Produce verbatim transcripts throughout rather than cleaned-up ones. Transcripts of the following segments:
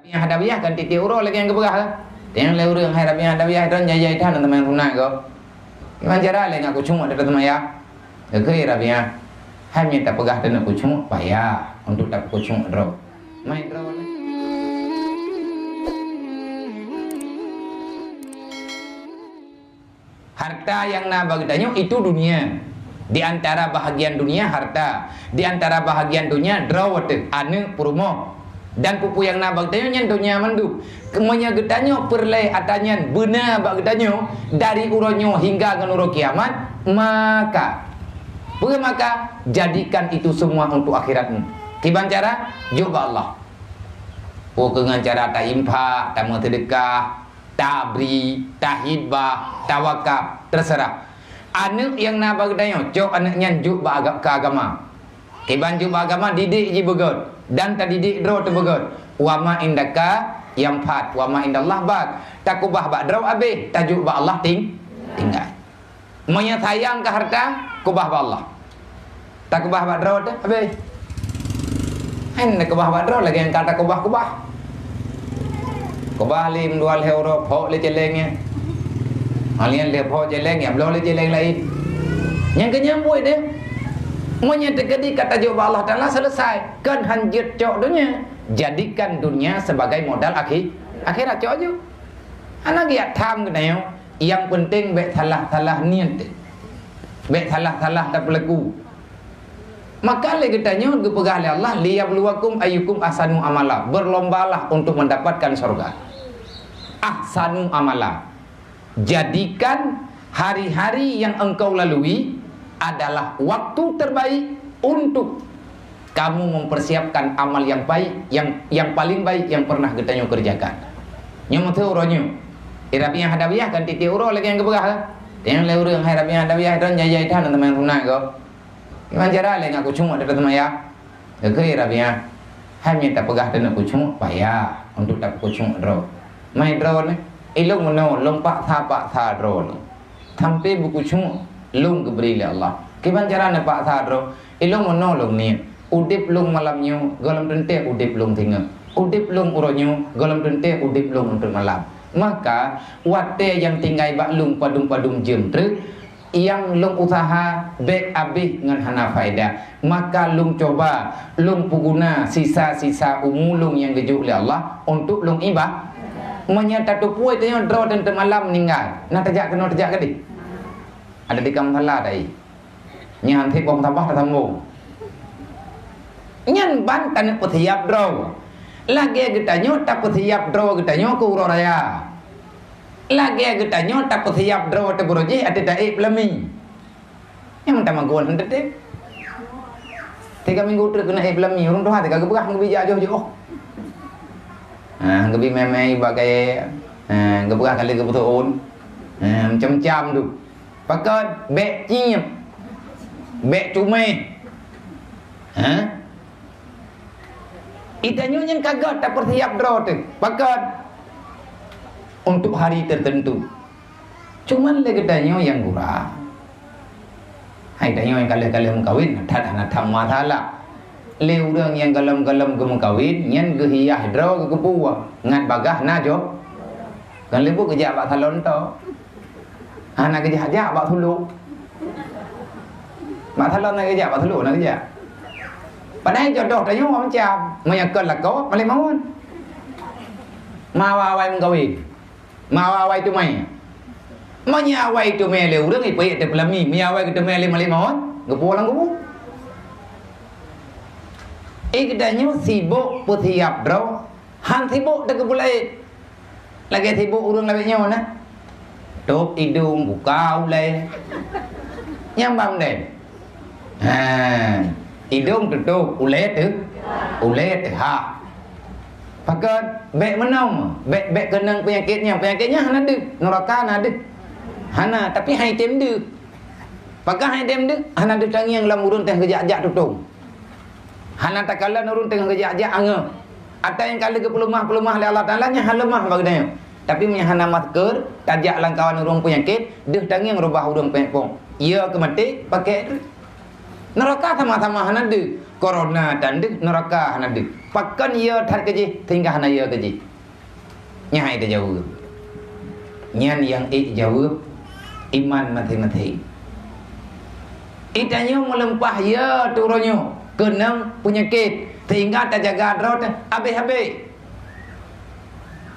Nyang hadawiah kan tiep-tiep uroe lagèe nyang geupeugah. Teunyang lé ureueng hai Rabiah hadawiah droe jai-jai that teuma sunat gob. Kiban cara lé ngat kucuk droe teuma ya. Geukheun Rabiah, hai meunyo tapeugah taneuk kucuk, payah untuk tapeukucuk droe. Mai droe lé. Harta nyang na bak geutanyoe itu dunia. Di antara bahagian dunia harta, di antara bahagian dunia droe teuh, aneuk, peurumoh. Dan peue-peue nyang na bak geutanyoe nyan donya mandum. Meunyoe geutanyoe peureulèe atra nyan beuna bak geutanyoe dari uroe nyoe hingga ngon uroe kiamat, maka, peue maka, jadikan itu semua untuk akhiratmu. Kiban cara? Jok bak Allah. Peue keuh ngon cara tainfak, tameuseudeukah, tabri, tahibah, tawakaf, teuseurah. Aneuk nyang na bak geutanyoe, cok aneuk nyan jok bak aga-, keu agama. Kiban jok bak agama, didik jibeugöt dan tadidik droe teubeugöt. Wa ma indaka yanfad, wa ma indallah baq. Takubah bak droe abéh, tajok bak Allah ting-, tinggai. Meunyoe sayang keu harta, kubah bak Allah. Takubah bak droe teuh, abéh. Hana kubah bak droe lagèe nyang ka takubah-kubah. Kubah lim dua lhèe uroe, phok lé céléng nyan. Halian lé phok céléng nyan, bloe lé céléng laén. Nyang keu nyan buet deh. Meunyoe teukeudi ka tajok bak Allah Taala, selesai. Kon han jeuet cok donya. Jadikan dunia sebagai modal akhi-, akhirat cok aju. Hana geujak tham geutanyoe. Nyang peunteng bèk salah-salah niet. Bèk salah-salah tapeulaku. Maka lé geutanyoe geupeugah lé Allah, "Liyabluwakum ayyukum ahsanu amala." Berlombalah untuk mendapatkan surga. Ahsanu amala. Jadikan hari-hari yang engkau lalui adalah waktu terbaik untuk kamu mempersiapkan amal yang baik, yang, yang paling baik yang pernah geutanyoe kerjakan. Nyoe meuteue uroe nyoe. Di Rabiah Adawiyah kan tiep-tiep uroe lagèe nyang geupeugah kan. Teunyang lé ureueng hai Rabiah Adawiyah droe jai-jai that teuma sunat gob. Kiban cara lé ngat kucuk droe teuma ya. Geukheun Rabiah, hai meunyo tapeugah taneuk kucuk, payah untuk tapeukucuk droe. Mai droe nyoe, ilôn meunoe lôn paksa-paksa droe lôn. Sampai beukucuk lôn geubri lé Allah. Kiban cara neupaksa droe, ilôn meunoe lôn niet. Udép lôn malam nyoe gohlom teuntèe udép lôn singoh. Udép lôn uroe nyoe gohlom teuntèe udép lôn untreuk malam. Maka, watèe nyang tinggai bak lôn padum-padum jeuem treuk, nyang lôn useuha bèk abéh ngon hana faedah. Maka lôn cuba, lôn peuguna sisa-sisa umu lôn nyang geujok lé Allah untuk lôn iba-, meunyo tateupeue tanyoe droe teuntèe malam meuninggai, na tajak keunoe tajak keudéh? Ada di kamoe salah tadi. Nyan han sép boh meutabah tasambong. Nyan ban taneuk peusiap droe. Lagèe geutanyoe tapeusiap droe geutanyoe keu uroe raya. Lagèe geutanyoe tapeusiap droe teuh beurojih ateueh taék peulami. Nyang meutamah geuwon hana teuntèe. Tiga minggu treuk keuneuk ék peulami, ureueng tuha teuka geupeugah geubi jak joh-joh. Ha, geubi mé-mé bak kayèe, ha, geupeugah ka lheueh geupeutuon. Ha, macam-macam tu. Pakon bèk ciep, bèk cumeh. Ha? Geutanyoe nyan ka göt tapeusiap droe teuh. Pakon? Untuk hari tertentu. Cuman lé geutanyoe nyang gura. Hai tanyoe nyang ka lheueh-ka lheueh meukawen, that hana that masalah. Lé ureueng nyang gohlom-gohlom geumeukawen, nyan geuhias droe geukeupue, ngat bagaih na joh. Kon lé buet geujak bak salon to. Hana geujak-jak bak sulok. Bak salon na geujak, bak sulok na geujak. Padahai jodoh tanyoe macam, meunyo kon lakoe, malèe mawöt. Ma awai-awai meukawen. Ma awai-awai teumé. Meunyo awai teumé lé ureueng, ipeuék teupeulami. Meunyo awai geuteumé lé malèe mawöt, geupuwoe lam kubu. Geutanyoe sibok peusiap droe, han sibok teukeubulai. Lagèe sibok ureueng lagèe nyoe na. Tôp idông, buka ulèe. Nyang bang deh. Ha, idông tutôp, ulèe teuh, ulèe teuhah. Pakon, bèk meunoe, bèk, bèk keunong peunyakét nyan. Peunyakét nyan hana deuh, neuraka na deuh. Hana, tapi han item deuh. Pakon han item deuh, hana deuh tangieng lom ureueng teuh geujak-jak tutông. Hana takalon ureueng teuh geujak-jak angoh. Ata nyang ka lheueh geupeuleumah-peuleumah lé Allah Taala nyan hana leumah bak geutanyoe. Tapi meunyo hana masker, tajak lam kawan ureueng peunyakét, deuh tangieng reubah ureueng peunyakét. Iya keu maté, pakèk treuk. Neuraka sama-sama hana deuh. Corona tan deuh, neuraka hana deuh. Pakon yö that keu jih sehingga hana yö keu jih? Nyan hai tajaweueb. Nyan nyang ék jaweueb iman maséng-maséng. Itanyoe meuleumpah yö teuh uroe nyoe keunong peunyakét sehingga tajaga droe teuh habéh-habéh.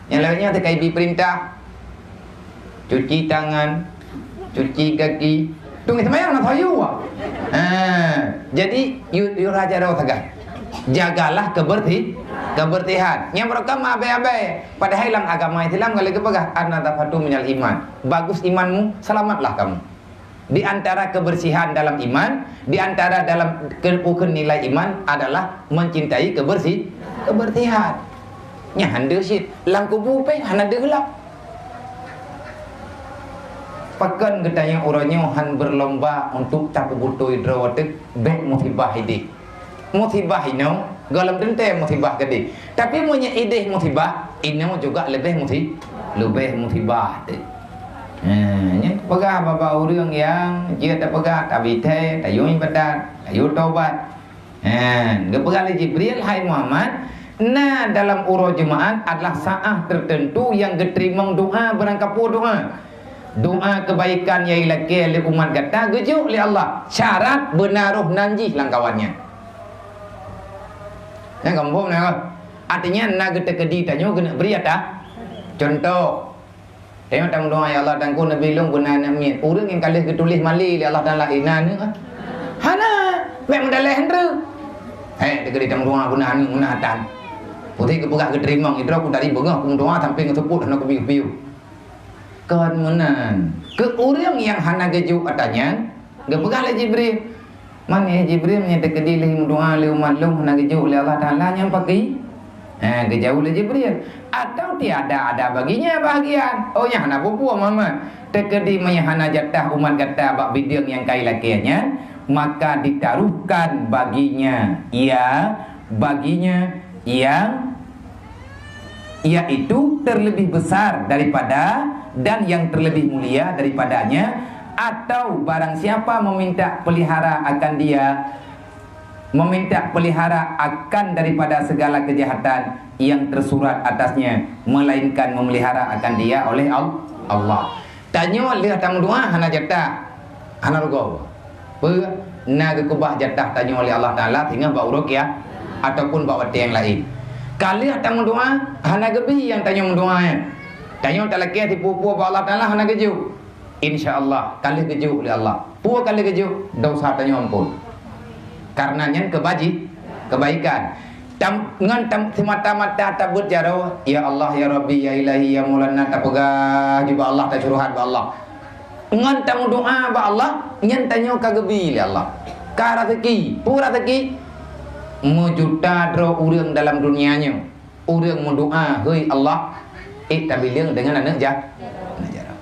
Nyang laén nyan teuka ibi peurintah, cuci tangan, cuci gaki. Tueng seumayang na sayue. Ha, jadi yue, yue raja droe sagai. Jagalah kebersi-, kebersihan. Nyang barokah meuabée-abée. Padahai lam agama Islam ka lheueh geupeugah, "An-nadhafatu minal iman." Bagus imanmu, selamatlah kamu. Di antara kebersihan dalam iman, di antara dalam ke-, rukun nilai iman adalah mencintai kebersi-, kebersihan. Nyan han deuh cit, lam kubu pih hana deuh lom. Pakon geutanyoe uroe nyoe han berlomba untuk tapeubutôi droe teuh bék musibah idéh? Musibah inoe, gohlom teuntée musibah keudéh. Tapi meunyoe idéh musibah, inoe juga leubeh musi-, leubeh musibah teuh. Ha, nyan peugah bak-bak ureuëng nyang jeuet tapeugah, tabi thée, tayue iébadat, tayue tobat. Ha, geupeugah lé Jibril, "Hai Muhammad, na dalam uroe Jumaat adalah saát tertentu nyang geuteurimong doá beurangkapeue doá. Doá keubaikan nyang ilakée lé umat gata geujok lé Allah, syarat beuna roh nan jih lam kawan nyan." Nyan ka muphom na? Artinya na geuteukeudi tanyoe keuneuk bri ata. Contoh, tanyoe tameudoá, "Ya Allah, Teungku, neubi lôn beuna aneuëk miet." Ureuëng nyang ka lheueh geutuléh malée lé Allah Taala, na aneuëk? Hana. Bék meudaleh hindeuh. Hei, teukeudi tameudoá beuna aneuëk, beuna ata. Putéh geupeugah geuteurimong, idroe ku dari beungoh kumeudoá sampoe geuseupôt hana kupiôh-piôh. Kon meunan. Keu ureuëng nyang hana geujok ata nyan, geupeugah lé Jibril, "Man, ya Jibril, meunyoe teukeudi lheueh meudoá lé umat lôn hana geujok lé Allah Taala, nyan pakri?" Ha, geujaweueb lé Jibril, "Atau tiada ada baginya bahagian." Oh, nyan hana peue-peue, Muhammad. Teukeudi meunyoe hana jatah umat gata bak bideueng nyang ka ilakée nyan, maka ditaruhkan baginya, ya, baginya yang yaitu terlebih besar daripada dan yang terlebih mulia daripadanya, atau barang siapa meminta pelihara akan dia, meminta pelihara akan daripada segala kejahatan yang tersurat atasnya, melainkan memelihara akan dia oleh Al-, Allah. Tanyoe lheueh tameudoá hana jatah, hana rugoe. Peue? Na geukeubah jatah tanyoe lé Allah Taala singoh bak uroe kiamat ataupun bak watée nyang laén. Ka lheueh tameudoá, hana geubi nyang tanyoe meudoá nyan. Tanyoe talakée sipeue-peue bak Allah Taala hana geujok. Insya Allah, ka lheueh geujok lé Allah. Peue ka lheueh geujok? Desya tanyoe amphon. Karena nyan keubaji-, kebaikan. Tam-, ngon tam-, semata-mata tabeuet jaroe, "Ya Allah, ya Rabbi, ya Ilahi, ya Maulana," tapeugah jih bak Allah, tasyuruhat bak Allah. Ngon tameudoá bak Allah, nyan tanyoe ka geubi lé Allah. Ka raseuki, peue raseuki? Meujuta droe ureuëng dalam dunia nyoe, ureuëng meudoá, "Hei Allah, ék tabileueng deungon aneuëk ja-, aneuëk jaroe."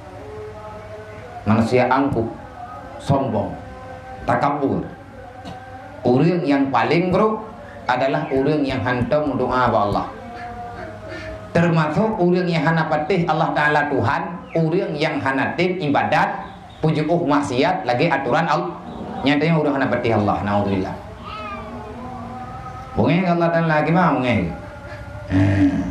Manusia angkuh, sombong, takabur. Ureuëng nyang paleng burok adalah ureuëng nyang hantom meudoá bak Allah. Teumasok ureuëng nyang hana patéh Allah Taala Tuhan, ureuëng nyang hana tem iébadat, peujiôh maksiat lagée atoran Allah. Nyan tanyoe ureuëng hana patéh Allah, naudzubillah. Beungéh keu Allah Taala, kiban beungéh. Hmm.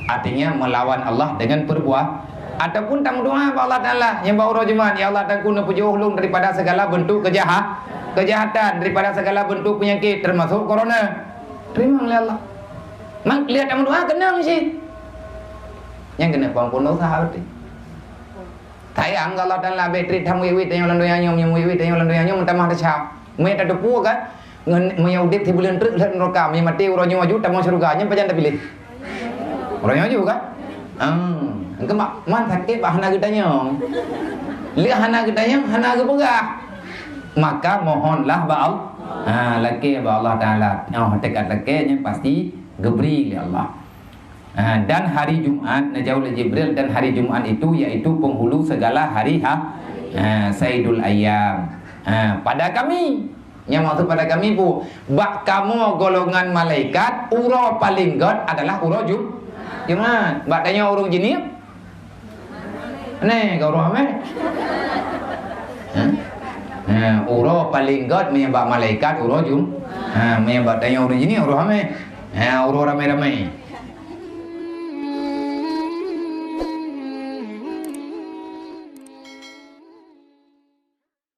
Artinya melawan Allah dengan perbuat, ataupun tameudoá bak Allah Taala nyang bak uroe Jumat, "Ya Allah, Teungku, neupeujiôh lôn daripada segala bentuk kejaha-, kejahatan, daripada segala bentuk penyakit, termasuk corona." Teurimong lé Allah. Mang, lheueh tameudoá keunong cit. Nyang keuneuk peuampôn dosa beutôi. Sayang keu Allah Taala, bék trép that meuwit-wit tanyoe lam donya nyoe, meunyoe meuwit-wit tanyoe lam donya nyoe, meutamah desya. Meunyoe tateupeue kan, ngon, meunyoe udeb sibuleuen treuk lheueh nuraka, meunyoe maté uroe nyoe aju tamong syeuruga, nyan pajan tapiléh? Uroe nyoe aju kan? Hmm, engkau mak, man sakét bak hana geutanyong. Lé hana geutanyong, hana geupeugah. Maka mohonlah bak Allah. Ha, lakée bak Allah Taala. Oh, teuka lakée nyan pasti geubri lé Allah. Ha, dan hari Jumat, neujaweueb lé Jibril, dan hari Jumat itu yaitu penghulu segala hari ha-, ha, Saidul Ayyam. Ha, pada kami, nyang maksud pada kami peue? Bak kamoe golongan malaikat, uroe paleng gét adalah uroe Ju-, Jumat. Bak tanyoe ureuëng Jeunieb? Neh, ka uroe Hamé. Ha? Ha, uroe paleng gét meunyoe bak malaikat uroe Ju-, Ha, meunyoe bak tanyoe ureuëng jih ni ureuëng ramé. Ha, ureuëng ramé-ramé.